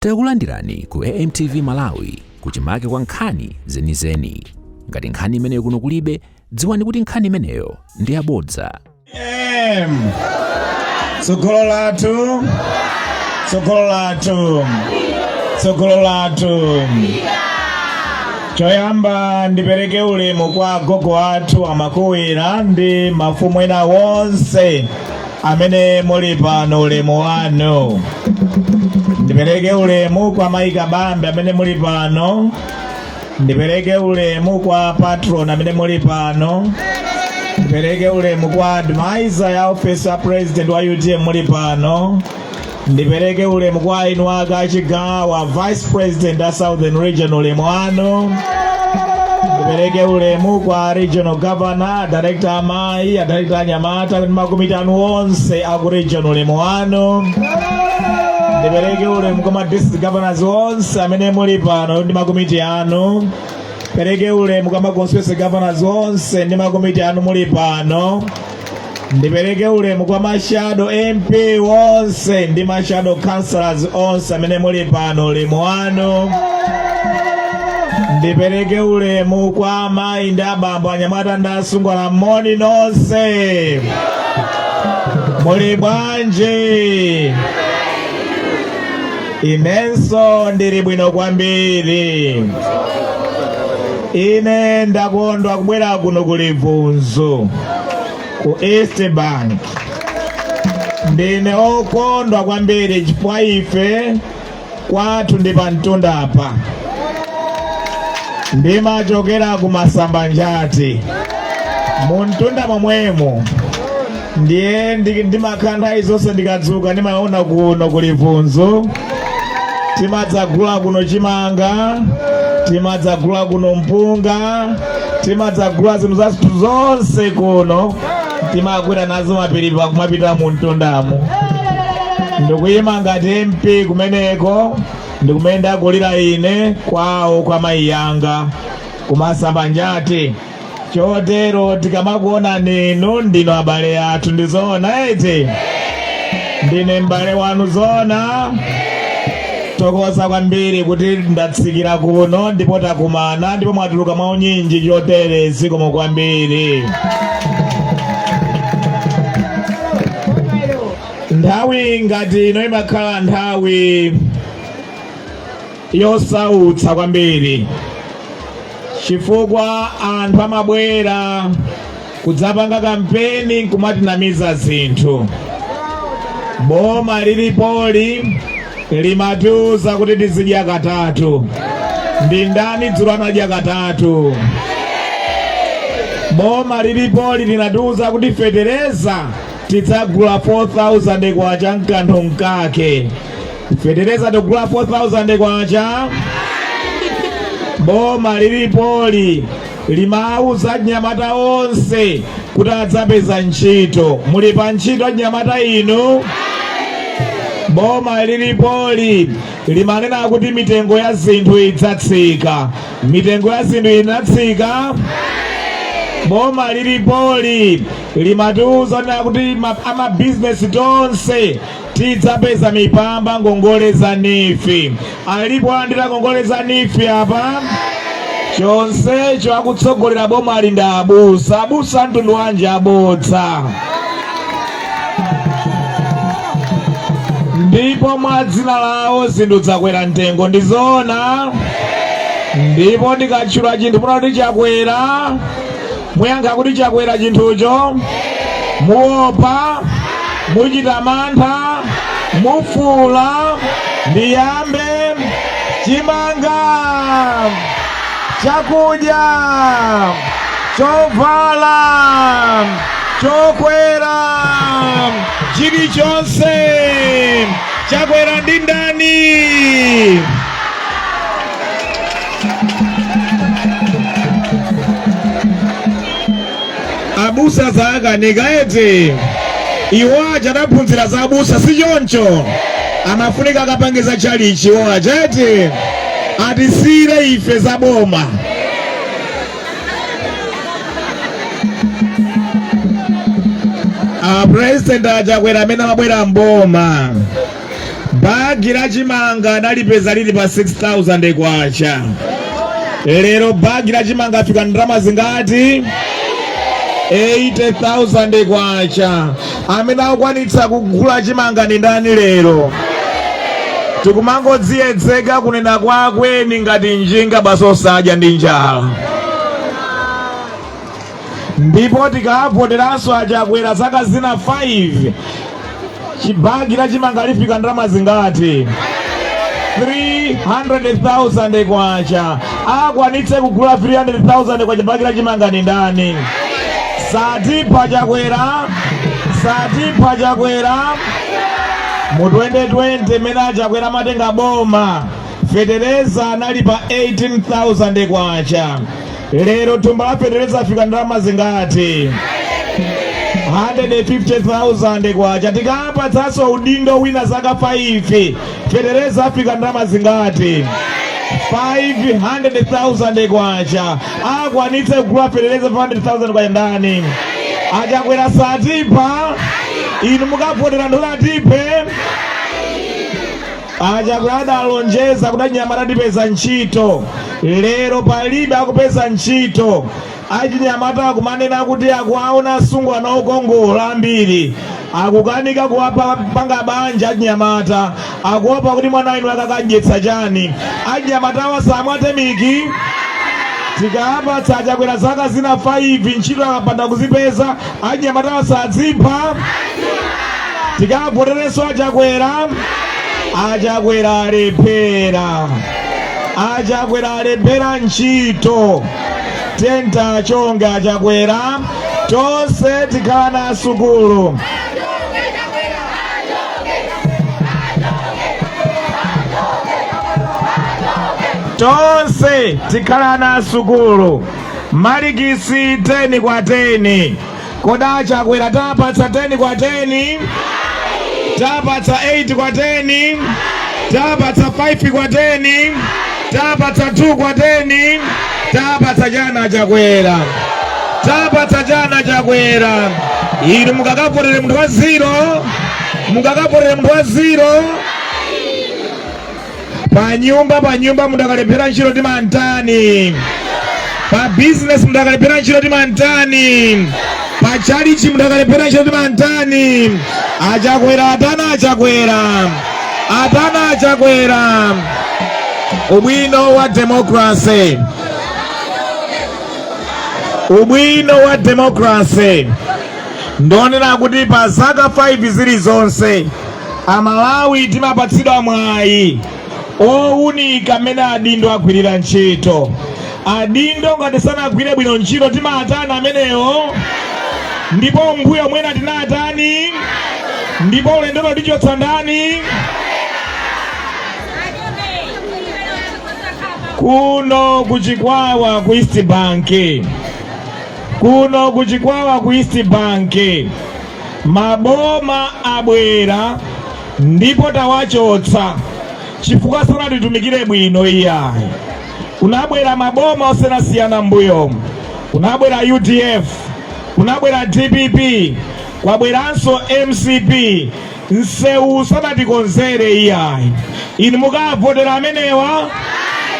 Takulandirani ku AMTV Malawi kuchimake kwa nkhani zenizeni. Ngati nkhani imeneyo kuno kulibe, dziwani kuti nkhani imeneyo ndi yabodza. M. Tsogolo lathu, tsogolo lathu, tsogolo lathu. Choyamba ndipereke ulemu kwa agogo athu amakuwira ndi mafumu ena wonse amene muli pano, ulemu wanu. Ndipereke ulemu kwa mayi Kabambe amene muli pano. Ndipereke ulemu kwa patron amene muli pano. Ndipereke ulemu kwa advisor ya office ya president wa UTM muli pano. Ndipereke ulemu kwa inu aka chigawa vice president a Southern Region, ulemu wanu. Ndipereke ulemu kwa regional governor, director amayi, a director anyamata ndi makomiti anu onse aku region, ulemu wanu. Ndipereke ulemu kwa ma district governors onse amene muli pano ndi makomiti anu. Pereke ulemu kwa ma constituency governors onse ndi makomiti anu muli pano. Ndipereke ulemu kwa ma shadow MP onse ndi ma shadow councillors onse amene muli pano, ulemu wanu. Ndipereke ulemu kwa amayi ndi abambo, anyamata ndi asungwana, moni nonse, muli bwanji? Inenso ndili bwino kwambiri. Ine ndakondwa kubwera kuno ku Livunzu ku East Bank. Ndine okondwa kwambiri chifukwa ife kwathu ndi pamtunda apa. Ndimachokera ku Masambanjati muntunda momwemo, ndiye ndimakhala nthawi zonse ndikadzuka ndimaona kuno ku Livunzu. Timadzagula kuno chimanga, timadzagula kuno mpunga, timadzagula zinthu zathu zonse kuno, timakwera nazo mapiri kumapita muntundamo. Ndikuyima ngati MP kumeneko, ndikumene ndakulira ine kwawo kwa mayi yanga kuMasambanjati. Chotero tikamakuona ninu ndinu abale athu, ndizoona eti? Ndine m'bale wanu, zoona? Thokoza kwambiri kuti ndatsikira kuno ndipo takumana ndipo mwatuluka mwaunyinji chotere, zikomo kwambiri. Nthawi ngati ino imakhala nthawi yosautsa kwambiri chifukwa anthu amabwera kudzapanga kampeni nkumatinamiza zinthu. Boma lilipoli limatiuza kuti tizidya katatu. Ndi ndani dzulo anadya katatu? Boma lilipoli linatiuza kuti fetereza tidzagula 4000 kwacha mkanthu mkake. Fetereza tikugula 4000 kwacha. Boma lilipoli limauza anyamata onse kuti adzapeza ntchito. Muli pa ntchito anyamata inu? Boma lilipoli limanena kuti mitengo ya zinthu idzatsika. Mitengo ya zinthu inatsika? Boma lilipoli limatiuza kuti amabizinesi tonse tidzapeza mipamba ngongole za NEEF. Alipo alandira ngongole za NEEF apa? Chonsecho akutsogolera boma ali ndi abusa. Abusa mtundu wanji abodza? Ndipo mwa dzina lawo zinthu zakwera mtengo, ndizoona? Ndipo ndikatchula chinthu muona kuti chakwera, muyankha kuti chakwera chinthucho? Muopa? Muchita mantha? Mufuula? Ndiyambe? Chimanga, chakudya, chovala, chokwera, chilichonse chakwera ndi ndani? Abusa zaakanika eti? Iwo aja adaphunzira za abusa, si choncho? Amafunika akapange za tchalichi iwo aja eti? Atisiyire ife za boma. A president aChakwera amene amabwera mboma Bagi la chimanga analipeza lili pa 6000 kwacha. Lero bagi la chimanga afika ndalama zingati? 80,000 kwacha. Amene akukwanitsa kugula chimanga ndi ndani lero? Tikumangodziyedzeka kunena kwakweni ngati njinga basi, osadya ndi njala. Ndipo tikavoteranso aChakwera zaka zina 5, chibagi la chimanga lifika ndalama zingati? 300,000 kwacha. Akwanitse kugula 300,000 kwacha bagi la chimanga ndi ndani? Satipha Chakwera, satipha Chakwera. Mu 2020 mene aChakwera amatenga boma, fetereza anali pa 18,000 kwacha. Lero thumba la fetereza afika ndalama zingati? 150,000 kwacha. Tikapatsanso udindo wina zaka 5, fetereza afika ndalama zingati? 500,000 kwacha. Akwanitse kugula fetereza 500,000 kwacha ndani? Achakwera satipha. Inu mukavotera anthu atiphe? Achakwera adalonjeza kuti achinyamata tipeza ntchito. Lero palibe akupeza ntchito. Achinyamata akumanena kuti akuwaona asungwana okongola ambiri, akukanika kuwapanga banja. Achinyamata akuopa kuti mwana winu akakadyetsa chani. Achinyamatawa samwatemiki. Tikapatsa aChakwera zaka zina 5, ntchito akapanda kuzipeza, achinyamatawa sadzipha? Tikavoterenso aChakwera? Achakwera alephera, Achakwera alephera ntchito. Tenta chonge Achakwera, tonse tikhala na sukulu. Tonse tikhala na sukulu. Malikisi 10 kwa 10. Kodi Achakwera tapatsa 10 kwa 10? Tapatsa 8 kwa 10? Tapatsa 5 kwa 10? Tapatsa 2 kwa 10? Tapatsa chani Achakwera? Tapatsa chani Achakwera? Inu mukakavotere munthu wa zero? Mukakavotere munthu wa zero? Panyumba, panyumba munthu akalephera ntchito timantani? Pa business munthu akalephera ntchito timantani? Pa chalichi munthu akalephera ntchito timantani? Achakwera atana? Achakwera atana? Achakwera, ubwino wa democracy, ubwino wa democracy ndionera kuti pa zaka 5 zilizonse Amalawi timapatsidwa mwayi owunika mmene adindo agwirira ntchito. Adindo ngati sanagwire bwino ntchito timatani amenewo? Ndipo mbuyo mwena tinatani? Ndipo ulendolo tichotsa ndani? Kuno kuChikwawa ku East Bank, kuno kuChikwawa ku East Bank, maboma abwera ndipo tawachotsa chifukwa sanatitumikire bwino iyayi. Kunabwera maboma osiyanasiyana m'mbuyomu. Kunabwera UDF, kunabwera DPP, kwabweranso MCP. Msewu sanatikonzere iyayi. Inu mukavotera amenewa?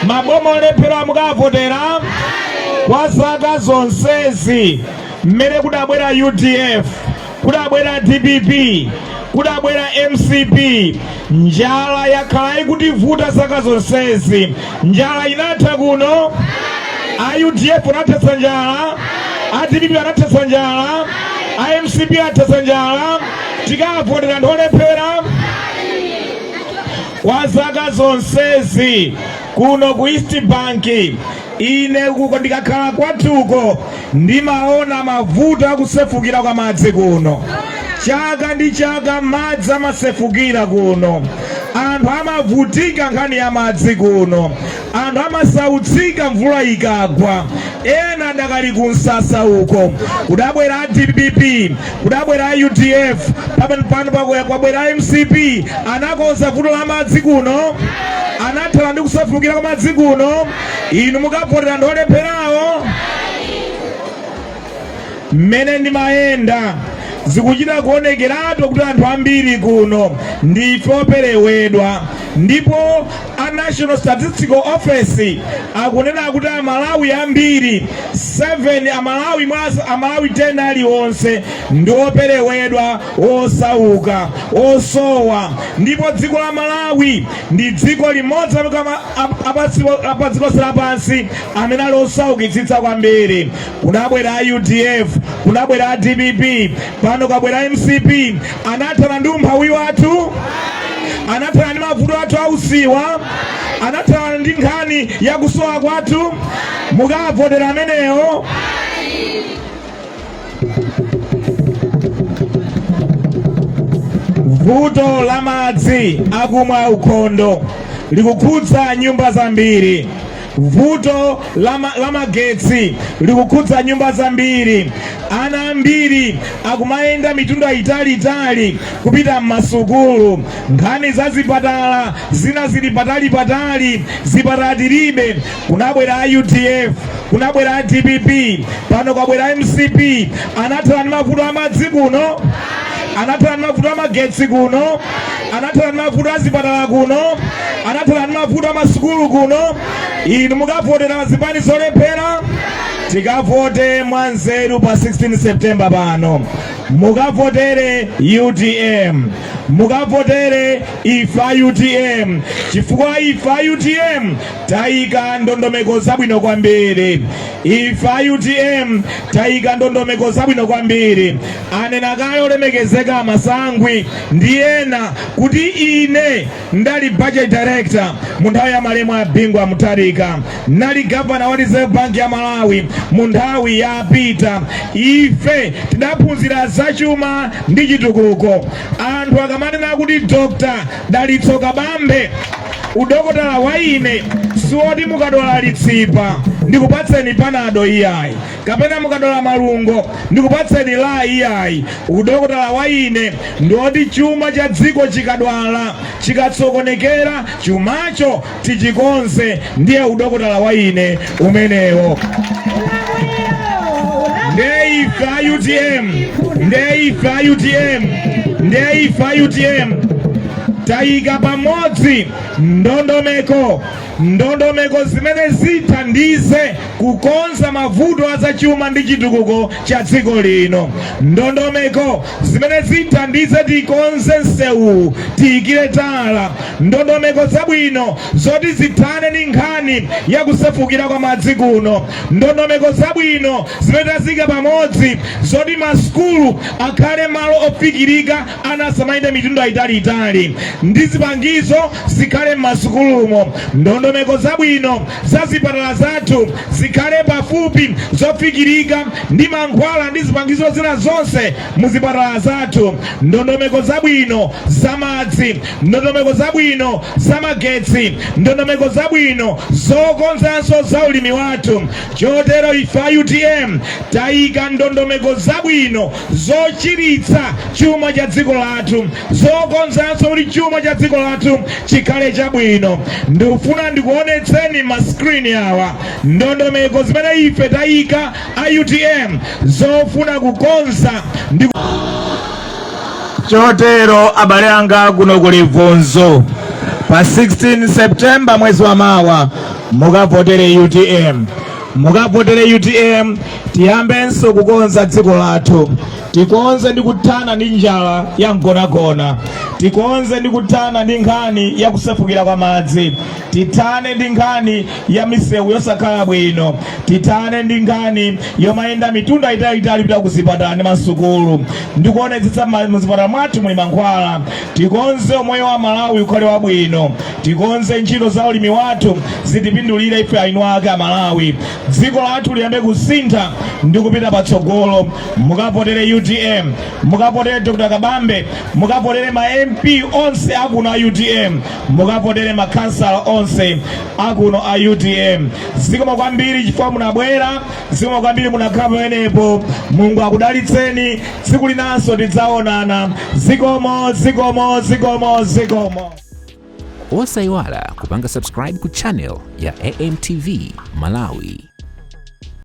Maboma olephera mukavotera? Kwa zaka zonsezi mmene kudabwera UDF, kudabwera DPP, kudabwera MCP, njala yakhala ikutivuta zaka zonsezi. Njala inatha kuno? A UDF anathetsa njala? A DPP anathetsa njala? A MCP athetsa njala? Tikavotera anthu olephera? Kwa zaka zonsezi kuno ku East Bank, ine kuko ndikakhala kwathuko ndimaona mavuto akusefukira kwa madzi kuno. Chaka ndi chaka madzi amasefukira kuno, anthu amavutika nkhani ya madzi kuno, anthu amasautsika mvula ikagwa, ena adakali kumsasa uko. Kudabwera a DPP, kudabwera a UDF, pano kwabwera MCP. Anakonza vuto la madzi kuno? Anathana ndi kusefukira kwa madzi kuno? Inu mukavotera anthu olepherawo? Mmene ndimayenda Zikuchita kuonekeratu kuti anthu ambiri kuno ndife operewedwa, ndipo a National Statistical Office akunena kuti Amalawi ambiri, 7 Amalawi mwa Amalawi 10 aliwonse ndi operewedwa, osauka, osowa. Ndipo dziko la Malawi ndi dziko limodzi apa dziko lapansi amene ali osaukitsitsa kwambiri. Kunabwera a UDF, kunabwera a DPP, pano kabwera MCP. Anathana ndi umphawi wathu? Anathana ndi mavuto athu ausiwa? Anathana ndi nkhani yakusowa kwathu? Mukavotera amenewo? Vuto la madzi akumwa ukhondo likukhudza nyumba zambiri. Vuto la magetsi likukhudza nyumba zambiri. Ana ambiri akumayenda mitunda italiitali kupita m'masukulu. Nkhani za zipatala zina zili patali patali, zipatala tilibe. Kunabwera a UDF, kunabwera a DPP, pano kwabwera MCP. Anathana ndi mavuto amadzi kuno? Anathana ndi mavuto amagetsi kuno? Anathana ndi mavuto azipatala kuno? Anathana ndi mavuto amasukulu kuno? Inu mukavotera zipani zolephera? Tikavote mwanzeru pa 16 September pano. Mukavotere UTM, mukavotere ife a UTM, chifukwa ife a UTM tayika ndondomeko zabwino kwambiri. Ife a UTM tayika ndondomeko zabwino kwambiri. Anena kale olemekezeka Masangwi ndi ena kuti ine ndali budget director mu nthawi ya malemu a Bingu Mutharika, nali governor wa Reserve Bank ya Malawi mu nthawi ya Peter. Ife tidaphunzira zachuma ndi chitukuko. Anthu akamanena kuti Dr Dalitso Kabambe, udokotala wa ine siwoti mukadwala litsipa ndikupatseni Panado iyayi, kapena mukadwala malungo ndikupatseni la iyayi. Udokotala wa ine ndiwoti chuma cha dziko chikadwala, chikatsokonekera, chumacho tichikonze. Ndiye udokotala wa ine umenewo. Nde ife a UTM, nde ife a UTM, nde ife a UTM tayika pamodzi ndondomeko zimene zithandize kukonza mavuto azachuma ndi chitukuko cha dziko lino, ndondomeko zimene zithandize tikonze msewu, tiyikire tala, ndondomeko zabwino zoti zithane ndi nkhani yakusefukira kwa madzi kuno, ndondomeko zabwino zimene taziyika pamodzi zoti masukulu akhale malo ofikirika, ana asamayende mitunda italiitali, ndi zipangizo zikhale m'masukulumo, ndondomeko zabwino za zipatala zathu zikhale pafupi, zofikirika, ndi mankhwala ndi zipangizo zina zonse muzipatala zathu, ndondomeko zabwino za madzi, ndondomeko zabwino za magetsi, ndondomeko zabwino zokonzanso za ulimi wathu. Chotero ife a UTM tayika ndondomeko zabwino zochiritsa chuma cha dziko lathu, zokonzanso kuti chuma cha dziko lathu chikhale chabwino. Ndikufuna ndikuonetseni ma screen awa ndondomeko zimene ife tayika a UTM zofuna kukonza ndi Chotero abale anga kuno kuli Vunzu, pa 16 September mwezi wa mawa mukavotere UTM, mukavotere UTM. Tiyambenso kukonza dziko lathu, tikonze ndi kuthana ndi njala ya mgonagona, tikonze ndi kuthana ndi nkhani ya kusefukira kwa madzi, tithane ndi nkhani ya misewu yosakhala bwino, tithane ndi nkhani yomayenda mitunda italiitali kupita kuzipatala ndi masukulu, ndi kuonetsetsa muzipatala mwathu muli mankhwala. Tikonze umoyo wa Malawi ukhale wabwino, tikonze ntchito za ulimi wathu zitipindulire ife eni ake Amalawi, dziko lathu liyambe kusintha ndi kupita patsogolo. Mukavotere UTM, mukavotere Dr Kabambe, mukavotere ma MP onse akuno a UTM, mukavotere makhansala onse akuno a UTM. Zikomo kwambiri chifukwa munabwera, zikomo kwambiri munakhala pamenepo. Mulungu akudalitseni. Tsiku linanso tidzaonana. Zikomo, zikomo, zikomo, zikomo. Osayiwala kupanga subscribe ku channel ya AMTV Malawi.